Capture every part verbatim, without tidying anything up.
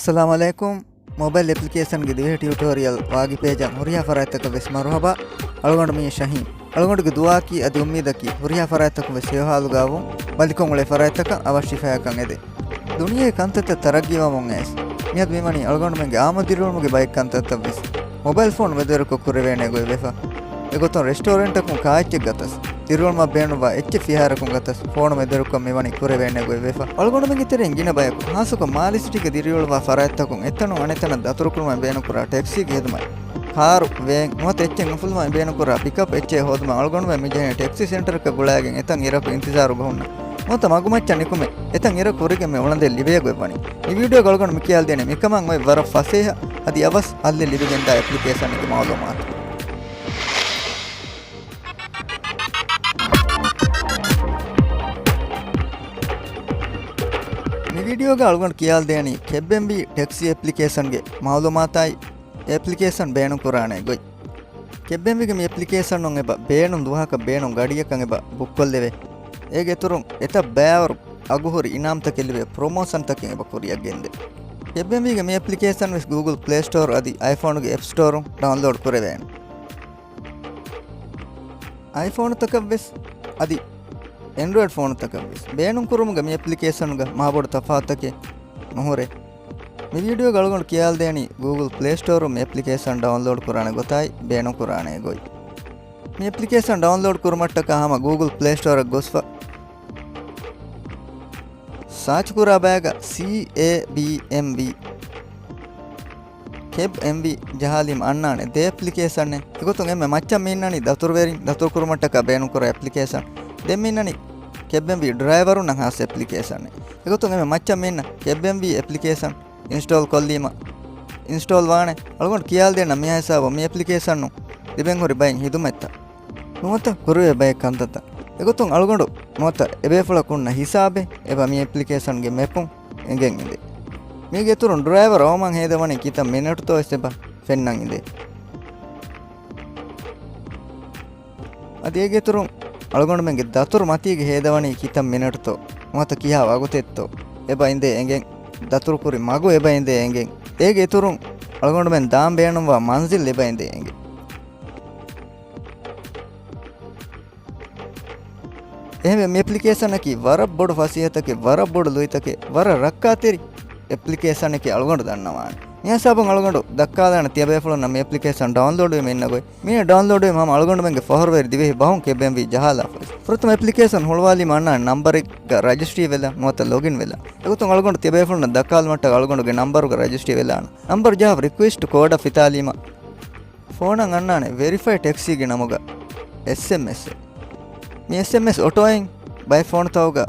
އައްސަލާމު ޢަލައިކުމް. މޮބައިލް އެޕްލިކޭޝަންގެ ދިވެހި ޓިއުޓޯރިއަލް ވާގި ޕޭޖަށް ހުރިހާ ފަރާތްތަކަށް ވެސް މަރުޙަބާ. އަޅުގަނޑު މީ ޝަހީމް. އަޅުގަނޑުގެ ދުޢާއަކީ އަދި އުއްމީދަކީ ހުރިހާ ފަރާތްތަކުން ވެސް ހެޔޮހާލުގައިވުން، ބަލިކޮށް އުޅޭ ފަރާތްތަކަށް އަވަށް ޝިފާޔަކަށް އެދެން. ދުނިޔޭގެ ކަންތައްތައް ތަރައްގީވަމުން އައިސް، މިއަދު މިވަނީ އަޅުގަނޑުމެންގެ އާއްމު ދިރިއުޅުމުގެ ބައެއް ކަންތައްތައް ވެސް މޮބައިލް ފޯނު މެދުވެރިކޮށް ކުރެވޭނެ ގޮތްވެފަ. އެގޮތުން ރެސްޓޯރެންޓަކުން ކާއެއްޗެއް ގަތަސް، ދިރިއުޅުމަށް ބޭނުންވާ އެއްޗެއް ފިހާރަކުން ގަތަސް، ފޯނު މެދުވެރިކޮށް މިވަނީ ކުރެވޭނެ ގޮތްވެފަ. އަޅުގަނޑުމެންގެ ތެރެއިން ގިނަ ބަޔަކު، ޚާއްޞަކޮށް މާލެ ސިޓީގެ ދިރިއުޅުވާ ފަރާތްތަކުން އެތަނުން އަނެއްތަނަށް ދަތުރުކުރުމަށް ބޭނުންކުރާ ޓެކްސީގެ ހިދުމަތް، ކާރު، ވޭން ނުވަތަ އެއްޗެއް އުފުލުމަށް ބޭނުންކުރާ ޕިކަޕް އެއްޗެއް ހޯދުމަށް އަޅުގަނޑުމެން މިޖެހޭނެ ޓެކްސީ ސެންޓަރަކަށް ގުޅާގެން އެތަން އިރަކު އިންތިޒާރުގަ ހުންނަ. ނުވަތަ މަގުމައްޗަށް ނިކުމެ އެތަން އިރަކު ހުރެގެން މި އުޅަނދެއް ލިބޭ ގޮތްވަނީ. މި ވީޑިއޯގަ އަޅުގަނޑު މި ކިޔާލަދޭނެ މިކަމަށް އޮތް ވަރަށް ފަސޭހަ އަދި އަވަސް ހައްލެއް ލިބިގެންދާ އެޕްލިކޭޝަނެއްގެ މައުލޫމާތު. މި ވީޑިއޯގަ އަޅުގަނޑު ކިޔާލަދޭނީ ކެބްއެމްވީ ޓެކްސީ އެޕްލިކޭޝަންގެ މައުލޫމާތާއި އެޕްލިކޭޝަން ބޭނުންކުރާނެ ގޮތް. ކެބްއެމްވީގެ މި އެޕްލިކޭޝަނުން އެބަ ބޭނުން ދުވަހަކަށް ބޭނުން ގަޑިއަކަށް އެބަ ބުކްކޮށްލެވޭ. އޭގެ އިތުރުން އެތައް ބައިވަރު އަގުހުރި އިނާމްތަކެއް ލިބޭ ޕްރޮމޯޝަންތަކެއް އެބަ ކުރިއަށް ގެންދޭ. ކެބްއެމްވީގެ މި އެޕްލިކޭޝަން ވެސް ގޫގުލް ޕްލޭ ސްޓޯރު އަދި އައިފޯނުގެ އެޕް ސްޓޯރުން ޑައުންލޯޑް ކުރެވޭނެ. އައިފޯނުތަކަށްވެސް އަދި އެންޑްރޮއިޑް ފޯނުތަކަށްވެސް ބޭނުންކުރުމުގަ މި އެޕްލިކޭޝަނުގަ މާބޮޑު ތަފާތުތަކެއް ނުހުރޭ. މި ވީޑިއޯގަ އަޅުގަނޑު ކިޔާލަދޭނީ ގޫގުލް ޕްލޭ ސްޓޯރުން މި އެޕްލިކޭޝަން ޑައުންލޯޑް ކުރާނެ ގޮތާއި ބޭނުންކުރާނެ ގޮތް. މި އެޕްލިކޭޝަން ޑައުންލޯޑް ކުރުމަށްޓަކާ ހަމަ ގޫގުލް ޕްލޭ ސްޓޯރަށް ގޮސްފަ ސާޗުކުރާ ބައިގަ ސީ އޭ ބީ އެމް ވީ، ކެބް އެމް ވީ ޖަހާލީމަ އަންނާނެ ދެ އެޕްލިކޭޝަނެއް. އެގޮތުން އެންމެ މައްޗަށް މި އިންނަނީ ދަތުރުވެރިން ދަތުރުކުރުމަށްޓަކާ ބޭނުންކުރާ އެޕްލިކޭޝަން. ދެން މި އިންނަނީ ކެބް އެމް ވީ ޑްރައިވަރުންނަށް ހާއްސަ އެޕްލިކޭޝަނެއް. އެގޮތުން އެންމެ މައްޗަށް މި އިންނަ ކެބް އެމް ވީ އެޕްލިކޭޝަން އިންސްޓޯލް ކޮށްލީމަ، އިންސްޓޯލް ވާނެ. އަޅުގަނޑު ކިޔާލަދޭނަން މިހާ ހިސާބަށް މި އެޕްލިކޭޝަނުން ލިބެން ހުރި ބައެއް ހިދުމަތްތައް ނުވަތަ ކުރެވޭ ބައެއް ކަންތައްތައް. އެގޮތުން އަޅުގަނޑު ނުވަތަ އެބޭފުޅަކު ހުންނަ ހިސާބެއް އެބަ މި އެޕްލިކޭޝަންގެ މެޕުން އެނގެން އިނދޭ. މީގެ އިތުރުން ޑްރައިވަރު އައުމަށް ހޭދަވަނީ ކިތައް މިނެޓުތޯ ވެސް އެބަ ފެންނަން އިނދޭ. އަދި އޭގެ އިތުރުން އަޅުގަނޑުމެންގެ ދަތުރު މަތީގަ ހޭދަވަނީ ކިތައް މިނެޓުތޯ ނުވަތަ ކިހާ ވަގުތެއްތޯ އެބަ އިނދޭ އެނގެން، ދަތުރުކުރި މަގު އެބަ އިނދޭ އެނގެން. އޭގެ އިތުރުން އަޅުގަނޑުމެން ދާން ބޭނުންވާ މަންޒިލް އެބަ އިނދޭ އެނގެން. އެހެންވެ، މި އެޕްލިކޭޝަނަކީ ވަރަށް ބޮޑު ފަސޭހަތަކެއް، ވަރަށް ބޮޑު ލުއިތަކެއް، ވަރަށް ރައްކާތެރި އެޕްލިކޭޝަނެކޭ އަޅުގަނޑު ދަންނަވާނެ. މި ހިސާބުން އަޅުގަނޑު ދައްކާލާނެ ތިޔަބޭފުޅުންނަށް މި އެޕްލިކޭޝަން ޑައުންލޯޑުވެމި އިންނަ ގޮތް. މީނަ ޑައުންލޯޑުވީމަ ހަމަ އަޅުގަނޑުމެންގެ ފަހަރުވެރި ދިވެހި ބަހުން ކެބްއެމްވީ ޖަހާލާފަވެސް. ފުރަތަމަ އެޕްލިކޭޝަން ހުޅުވާލީމަ އަންނާނެ ނަންބަރެއްގަ ރަޖިސްޓްރީ ވެލާ ނުވަތަ ލޮގިން ވެލާ. އެގޮތުން އަޅުގަނޑު ތިޔަބޭފުޅުންނަށް ދައްކާލުމަށްޓަކާ އަޅުގަނޑުގެ ނަންބަރުގަ ރަޖިސްޓްރީ ވެލާނަން. ނަންބަރު ޖަހާފަ ރިކުއެސްޓް ކޯޑަށް ފިތާލީމަ ފޯނަށް އަންނާނެ ވެރިފައި ޓެކްސީގެ ނަމުގަ އެސްއެމްއެސްއެއް. މި އެސްއެމްއެސް އޮޓޯއިން ބައެއް ފޯނުތަކުގަ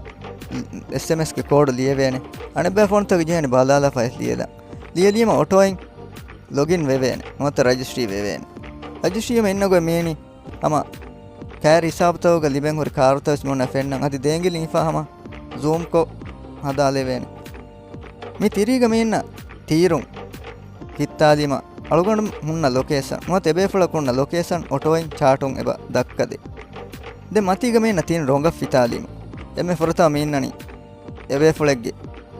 އެސްއެމްއެސްގެ ކޯޑު ލިޔެވޭނެ. އަނެއްބައި ފޯނުތަކުގަ ޖެހޭނެ ބަލާލާފަ އެސް ލިޔެލާ. ލިޔެލީމަ އޮޓޯއިން ލޮގިން ވެވޭނެ ނުވަތަ ރަޖިސްޓްރީ ވެވޭނެ. ރަޖިސްޓްރީއަށް އިންނަ ގޮތް މީނީ ހަމަ ކާރި ހިސާބުތަކުގަ ލިބެން ހުރި ކާރުތައް ވެސް މި އޮންނަ ފެންނަން. އަދި ދޭންގިލިން ހިފާ ހަމަ ޒޫމްކޮށް ހަދާލެވޭނެ. މި ތިރީގަ މި އިންނަ ތީރުން ފިއްތާލީމަ އަޅުގަނޑު ހުންނަ ލޮކޭޝަން ނުވަތަ އެބޭފުޅަކު ހުންނަ ލޮކޭޝަން އޮޓޯއިން ޗާޓުން އެބަ ދައްކަދޭ. ދެން މަތީގަ މި އިންނަ ތިން ރޮނގަށް ފިތާލީމަ އެންމެ ފުރަތަމަ މި އިންނަނީ އެބޭފުޅެއްގެ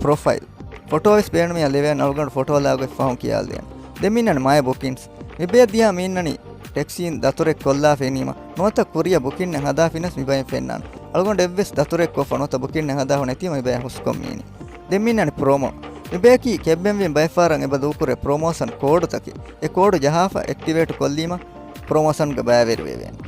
ޕްރޮފައިލް. ފޮޓޯ ވެސް ބޭނުމިއްޔާ ލެވޭނެ އަޅުގަނޑު ފޮޓޯ ލާގޮތް ފަހުން ކިޔާލަދޭނަން. ދެން މި އިންނަނީ މައި ބުކިންސް. މި ބަޔަށް ދިޔާ މި އިންނަނީ ޓެކްސީން ދަތުރެއް ކޮށްލާފަ އިނީމަ ނުވަތަ ކުރިއަށް ބުކިންއެއް ހަދާފިނަސް މި ބައިން ފެންނާނެ. އަޅުގަނޑު އެއްވެސް ދަތުރެއް ކޮށްފަ ނުވަތަ ބުކިންއެއް ހަދާފަ ނެތީމަ މި ބަޔަށް ހުސްކޮށް މި އިނީ. ދެން މި އިންނަނީ ޕްރޮމޯ. މި ބަޔަކީ ކެބްއެމްވީން ބައެއް ފަހަރަށް އެބަ ދޫކުރޭ ޕްރޮމޯޝަން ކޯޑުތަކެއް. އެ ކޯޑު ޖަހާފަ އެކްޓިވޭޓް ކޮށްލީމަ ޕްރޮމޯޝަންގަ ބައިވެރިވެވޭނެ.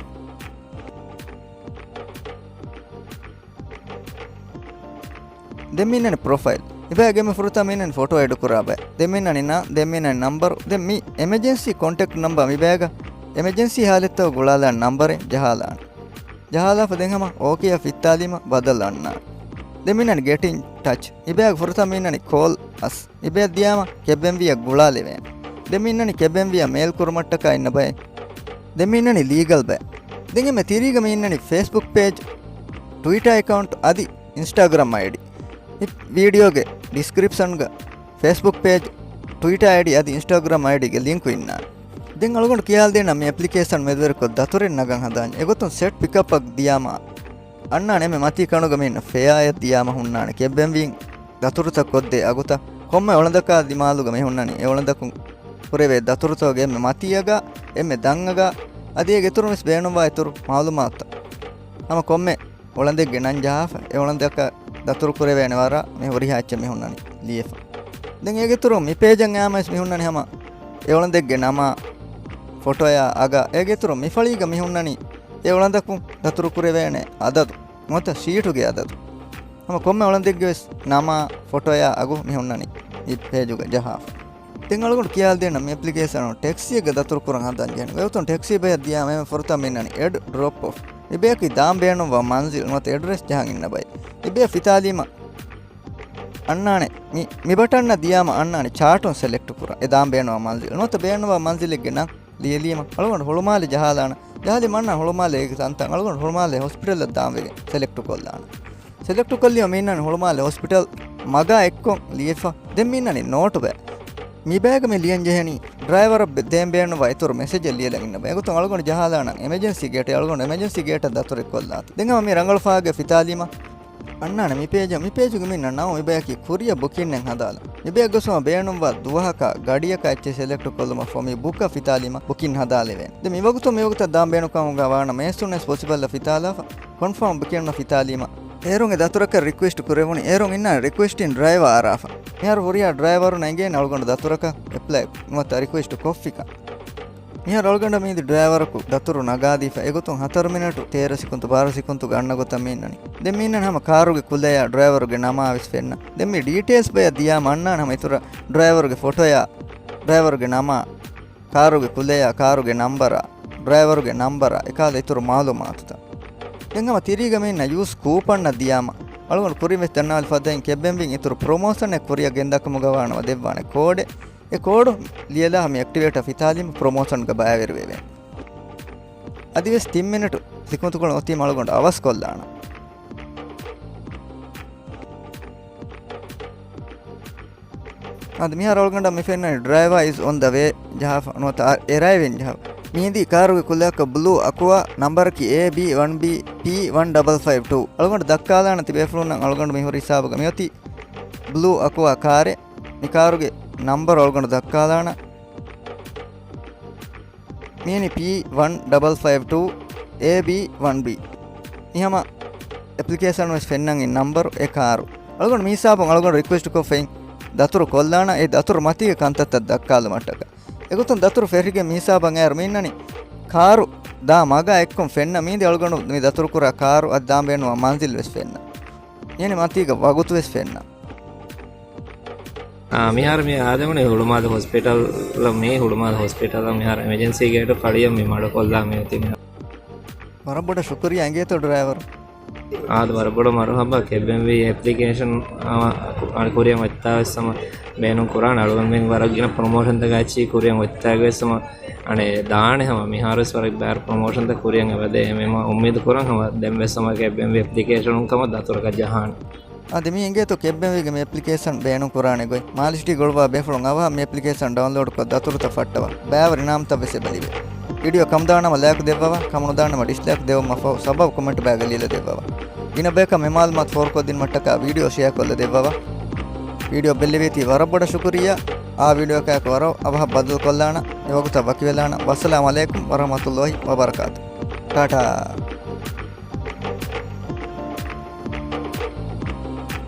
ދެން މި އިންނަނީ ޕްރޮފައިލް. މި ބަޔަށް އެންމެ ފުރަތަމަ މި އިންނަނީ ފޮޓޯ އެޑު ކުރާ ބައެއް. ދެން މި އިންނަނީ ނަން، ދެން މި އިންނަނީ ނަންބަރު. ދެން މި އެމަޖެންސީ ކޮންޓެކްޓް ނަމްބަރ. މި ބަޔަކަށް އެމަޖެންސީ ހާލަތްތަކަށް ގުޅާލާނެ ނަންބަރެއް ޖަހާލާނެ. ޖަހާލާފަ ދެން ހަމަ އޯކޭއަށް ފިއްތާލީމަ ބަދަލު އަންނާނެ. ދެން މި އިންނަނީ ގެޓް އިން ޓަޗް. މި ބަޔަކަށް ފުރަތަމަ މި އިންނަނީ ކޯލް އަސް. މި ބަޔަށް ދިޔާމަ ކެބްއެމްވީއަށް ގުޅާލެވޭނެ. ދެން މި އިންނަނީ ކެބްއެމްވީއަށް މެއިލް ކުރުމަށްޓަކާ އިންނަ ބައެއް. ދެން މި އިންނަނީ ލީގަލް ބައެއް. ދެން އެންމެ ތިރީގަ މި އިންނަނީ ފޭސްބުކް ޕޭޖް، ޓްވިޓާ އެކައުންޓް އަދި އިންސްޓާގްރާމް އައިޑީ. މި ވީޑިއޯގެ ޑިސްކްރިޕްޝަންގަ ފޭސްބުކް ޕޭޖް، ޓްވިޓާ އައިޑީ އަދި އިންސްޓާގްރާމް އައިޑީގެ ލިންކު އިންނާނެ. ދެން އަޅުގަނޑު ކިޔާލަދޭނަން މި އެޕްލިކޭޝަން މެދުވެރިކޮށް ދަތުރެއް ނަގަން ހަދާނެ. އެގޮތުން ސެޓް ޕިކަޕްއަށް ދިޔާމަ އަންނާނެ އެންމެ މަތީ ކަނޑުގަ މި އިންނަ ފެއާއަށް ދިޔާމަ ހުންނާނެ ކެބްއެމްވީން ދަތުރުތައް ކޮށްދޭ އަގުތައް. ކޮންމެ އޮޅަނދަކާ ދިމާލުގަ މި ހުންނަނީ އެ އޮޅަނދަކުން ކުރެވޭ ދަތުރުތަކުގެ އެންމެ މަތީއަގާ، އެންމެ ދަށްއަގާ، އަދި އޭގެ އިތުރުން ވެސް ބޭނުންވާ އިތުރު މައުލޫމާތުތައް. ހަމަ ކޮންމެ އޮޅަނދެއްގެ ނަން ޖަހާފަ، އެ އޮޅަނދަކަށް ދަތުރު ކުރެވޭނެ ވަރަށް މި ހުރިހާ އެއްޗެއް މި ހުންނަނީ ލިޔެފަ. ދެން އޭގެ އިތުރުން މި ޕޭޖަށް އައިމަ ވެސް މި ހުންނަނީ ހަމަ އެ އޮޅަނދެއްގެ ނަމާ، ފޮޓޯއާ އަގާ. އޭގެ އިތުރުން މި ފަޅީގަ މި ހުންނަނީ އެ އޮޅަނދަކުން ދަތުރު ކުރެވޭނެ އަދަދު ނުވަތަ ޝީޓުގެ އަދަދު. ހަމަ ކޮންމެ އޮޅަނދެއްގެ ވެސް ނަމާ، ފޮޓޯއާ އަގު މި ހުންނަނީ މި ޕޭޖުގަ ޖަހާފަ. ދެން އަޅުގަނޑު ކިޔާލަދޭނަން މި އެޕްލިކޭޝަނުން ޓެކްސީއެއްގަ ދަތުރު ކުރަން ހަދަން ޖެހެނީ. އެގޮތުން ޓެކްސީ ބަޔަށް ދިޔާމަ އެންމެ ފުރަތަމަ މި ހުންނަނީ އެޑް ޑްރޮޕް އޮފް. މި ބަޔަކީ ދާން ބޭނުންވާ މަންޒިލް ނުވަތަ އެޑްރެސް ޖަހަން އިންނަ ބައެއް. މި ބަޔަށް ފިތާލީމަ އަންނާނެ. މި، މި ބަޓަންއަށް ދިޔާމަ އަންނާނެ ޗާޓުން ސެލެކްޓް ކުރަން. އެ ދާން ބޭނުންވާ މަންޒިލް ނުވަތަ ބޭނުންވާ މަންޒިލެއްގެ ނަން ލިޔެލީމަ އަޅުގަނޑު ހުޅުމާލެ ޖަހާލާނަން. ޖަހާލީމަ އަންނާނެ ހުޅުމާލޭގެ ތަންތަން. އަޅުގަނޑު ހުޅުމާލޭ ހޮސްޕިޓަލަށް ދާން ވެގެން ސެލެކްޓް ކޮށްލާނަން. ސެލެކްޓް ކޮށްލީމަ މި އިންނާނެ ހުޅުމާލެ ހޮސްޕިޓަލް މަގާ އެއްކޮށް ލިޔެފަ. ދެން މި އިންނާނީ ނޯޓު ބައި. މި ބައިގަ މި ލިޔަން ޖެހެނީ ޑްރައިވަރަށް ބެ-، ދޭން ބޭނުންވާ އިތުރު މެސެޖެއް ލިޔެލަން އިންނަ ބައި. އެގޮތުން އަޅުގަނޑު ޖަހާލާނަން އެމަޖެންސީ ގޭޓެއް. އަޅުގަނޑު އެމަޖެންސީ ގޭޓަށް ދަތުރެއް ކޮށްލާތި. ދެން ހަމަ މި ރަނގަޅު ފަހަށް ގެ ފިތާލީމަ އަންނާނެ މި ޕޭޖަށް. މި ޕޭޖުގަ މި އިންނަ ނަމަ މި ބަޔަކީ ކުރިއަށް ބުކިންއެއް ހަދާލަން. މި ބަޔަށް ގޮސް ހަމަ ބޭނުންވާ ދުވަހަކާ ގަޑިއަކާ އެއްޗެއް ސެލެކްޓް ކޮށްލުމަށް ފަހު މި ބުކަށް ފިތާލީމަ ބުކިން ހަދާލެވޭނެ. ދެން މި ވަގުތު މި ވަގުތަށް ދާން ބޭނުންކަމުގަ ވާނަމަ އޭސް ސޫން އޭސް ޕޮސިބަލްއަށް ފިތާލާފަ ކޮންފާމް ބުކިންއަށް ފިތާލީމަ އޭރުން އެ ދަތުރަކަށް ރިކުއެސްޓް ކުރެވުނީ. އޭރުން އިންނާނެ ރިކުއެސްޓިން ޑްރައިވަރ އަރާފަ. މިހާރު ހުރިހާ ޑްރައިވަރުންނަށް އެނގޭނެ އަޅުގަނޑު ދަތުރަކަށް އެޕްލައި ނުވަތަ ރިކުއެސްޓް ކޮށްފިކަން. މިހާރު އަޅުގަނޑަށް މިއިން ޑްރައިވަރަކު ދަތުރު ނަގާދީފަ އެގޮތުން ހަތަރު މިނެޓު ތޭރަ ސެކުންދު ބާރަ ސެކުންދުގަ އަންނަ ގޮތަށް މި އިންނަނީ. ދެން މި އިންނަނީ ހަމަ ކާރުގެ ކުލަޔާ ޑްރައިވަރުގެ ނަމާ ވެސް ފެންނަ. ދެން މި ޑީޓެއިލްސް ބަޔަށް ދިޔާމަ އަންނާނެ ހަމަ އިތުރަށް ޑްރައިވަރުގެ ފޮޓޯއާ، ޑްރައިވަރުގެ ނަމާ، ކާރުގެ ކުލަޔާ، ކާރުގެ ނަންބަރާ، ޑްރައިވަރުގެ ނަންބަރާ، އެކަހަލަ އިތުރު މައުލޫމާތުތައް. ދެން ހަމަ ތިރީގަ މި އިންނަ ޔޫސް ކޫޕަންއަށް ދިޔާމަ އަޅުގަނޑު ކުރިން ވެސް ދަންނަވާލި ފަދައިން ކެއްބެންވީން އިތުރު ޕްރޮމޯޝަނެއް ކުރިއަށް ގެންދައްކަމުގަ ވާނަމަ ދެއްވާނެ ކޯޑެއް. އެ ކޯޑު ލިޔެލާ ހަމަ އެކްޓިވޭޓަށް ފިތާލީމަ ޕްރޮމޯޝަންގަ ބައިވެރިވެވޭނެ. އަދިވެސް ތިން މިނެޓު ސިކުންތުކޮޅު އޮތީމަ އަޅުގަނޑު އަވަސްކޮށްލާނަން. އަދި މިހާރު އަޅުގަނޑަށް މި ފެންނަނީ ޑްރައިވާ އިޒް އޮން ދަ ވޭ ޖަހާފަ ނުވަތަ އެރައިވިން ޖަހާފަ. މި އެދި ކާރުގެ ކުލައަކަށް ބްލޫ އަކުވާ ނަންބަރަކީ އޭ ބީ ވަން ބީ ޕީ ވަން ޑަބަލް ފައިވް ޓޫ. އަޅުގަނޑު ދައްކާލާނަން ތިބޭފުޅުންނަށް އަޅުގަނޑު މި ހުރި ހިސާބުގަ މިއޮތީ ބްލޫ އަކުވާ ކާރެއް. މި ކާރުގެ ނަންބަރު އަޅުގަނޑު ދައްކާލާނަން. މިއިނީ ޕީ ވަން ޑަބަލް ފައިވް ޓޫ އޭ ބީ ވަން ބީ. މިހަމަ އެޕްލިކޭޝަން ވެސް ފެންނަން އިން ނަންބަރު އެ ކާރު. އަޅުގަނޑު މި ހިސާބުން އަޅުގަނޑު ރިކުއެސްޓް ކޮށްފައިން ދަތުރު ކޮށްލާނަ އެ ދަތުރު މަތީގެ ކަންތައްތައް ދައްކާލުމަށްޓަކަ. އެގޮތުން ދަތުރު ފެށިގެން މި ހިސާބަށް އައިރު މި އިންނަނީ ކާރު ދާ މަގާ އެއްކޮން ފެންނަ މީދި އަޅުގަނޑު މި ދަތުރު ކުރާ ކާރު އަދި ދާން ބޭނުންވާ މަންޒިލް ވެސް ފެންނަ. އިނީ މަތީގަ ވަގުތު ވެސް ފެންނަ. އާ، މިހާރު މި އާދެވުނީ ހުޅުމާލެ ހޮސްޕިޓަލަށް، މި ހުޅުމާލެ ހޮސްޕިޓަލަށް މިހާރު އެމަޖެންސީ ގޭޓު ފަޅިއަށް މި މަޑުކޮށްލާ މި އޮތީ މިހާރު. ވަރަށް ބޮޑަށް ޝުކުރިއްޔާ އިނގޭތޯ ޑްރައިވަރު. އާދެ، ވަރަށް ބޮޑަށް މަރުހަބާ ކެއްބެންވީ އެޕްލިކޭޝަން އަޅުގަނޑު ކުރިއަށް އޮތްތާ ވެސް ހަމަ ބޭނުން ކުރާނެ. އަޅުގަނޑުމެން ވަރަށް ގިނަ ޕްރޮމޯޝަންތަކާ އެއްޗެހި ކުރިއަށް އޮތްތާގަ ވެސް ހަމަ އަނެއް ދާނެ ހަމަ މިހާރު ވެސް ވަރަށް ބާރު ޕްރޮމޯޝަންތައް ކުރިއަށް އެބަދޭ. އެހެންވީމަ އުއްމީދު ކުރަން ހަމަ ދެން ވެސް ހަމަ ކެއްބެންވީ އެޕްލިކޭޝަނުން ކަމަށް ދަތުރަކަށް ޖަހާނެ. އާދެ، މި އިނގޭތޯ ކެއްބެންވީގެ މި އެޕްލިކޭޝަން ބޭނުން ކުރާނެ ގޮތް. މާލެ ސިޓީ ގުޅުވާ ބޭފުޅުން އަވަހަށް މި އެޕްލިކޭޝަން ޑައުންލޯޑްކޮށް ދަތުރުތައް ފައްޓަވާ. ބައިވަރު އިނާމުތައް ވެސް އެބަ ލިބޭ. ވީޑިއޯ ކަމުދާނަމަ ލައިކު ދެއްވަވާ، ކަމުނުދާނަމަ ޑިސްލައިކް ދެއްވުމަށްފަހު ސަބަބު ކޮމެންޓް ބައިގަ ލިޔެލަ ދެއްވަވާ. ގިނަ ބަޔަކަށް މި މައުލޫމާތު ފޯރުކޮށްދިނުމަށްޓަކާ ވީޑިއޯ ޝެއަރ ކޮށްލަ ދެއްވަވާ. ވީޑިއޯ ބެއްލެވީތީ ވަރަށް ބޮޑަށް ޝުކުރިއްޔާ. އާ ވީޑިއޯއަކާއެކު ވަރަށް އަވަހަށް ބައްދަލުކޮށްލާނަ. އެވަގުތަށް ވަކިވެލާނަ. ވައްސަލާމް އަލައިކުމް ވަރަހްމަތުﷲި ވަބަރަކާތު. ޓާޓާ.